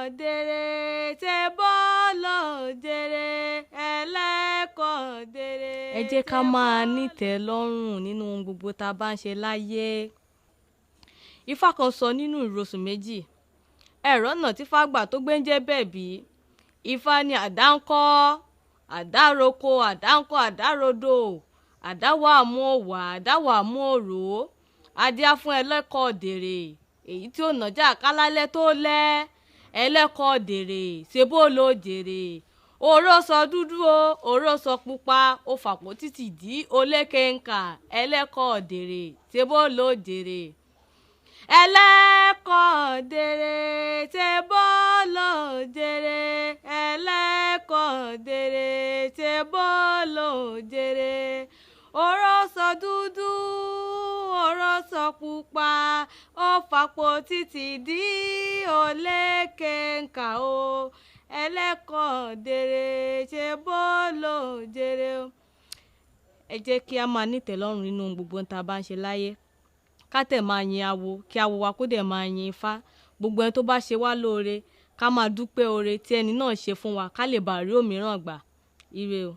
Ẹlẹ́kọ̀ọ́ dèrè ṣe bọ́ọ̀lù jèrè, ẹlẹ́kọ̀ọ́ dèrè. Ẹ jẹ́ ká máa nítẹ̀ẹ́lọ́rùn nínú ohun gbogbo tá a bá ń ṣe láyé. Ifá kan sọ nínú ìrosùn méjì, ẹ̀rọ náà tí fágbà tó gbé ń jẹ́ bẹ́ẹ̀ bí. Ifá ní àdá ń kọ́, àdá roko, àdá ń kọ́, àdá rodò, àdá wà mú òwà, àdá wà mú òrò, adíá fún ẹlẹ́kọ̀ọ́ dèrè èyí tí ó nàjà kálálẹ́ tó lẹ́, ẹlẹ́kọ̀ọ́ dèrè ṣe bó lo jèrè, òró sọ dúdú o, òró sọ pupa, ó fàpò títì dí olékenkà, ẹlẹ́kọ̀ọ́ dèrè ṣe bó lo jèrè. Ẹlẹ́kọ̀ọ́ dèrè ṣe bó lo jèrè, ẹlẹ́kọ̀ọ́ dèrè ṣe bó lo jèrè, òró sọ dúdú, òró sọ pupa, ó fàpò títì dí olékenkà o, ẹlẹ́kọ̀ọ́ dèrè ṣe bó lo jèrè o. Ẹ jẹ́ kí a máa nítẹ̀ẹ́lọ́rùn nínú ohun gbogbo tá a bá ń ṣe láyé. Ká tẹ̀ máa yin awo, kí awo wa kó dẹ̀ máa yin ifá. Gbogbo ẹni tó bá ṣe wá lóore, ká máa dúpẹ́ oore tí ẹni náà ṣe fún wa, ká lè bá rí òmíràn gbà. Ire o.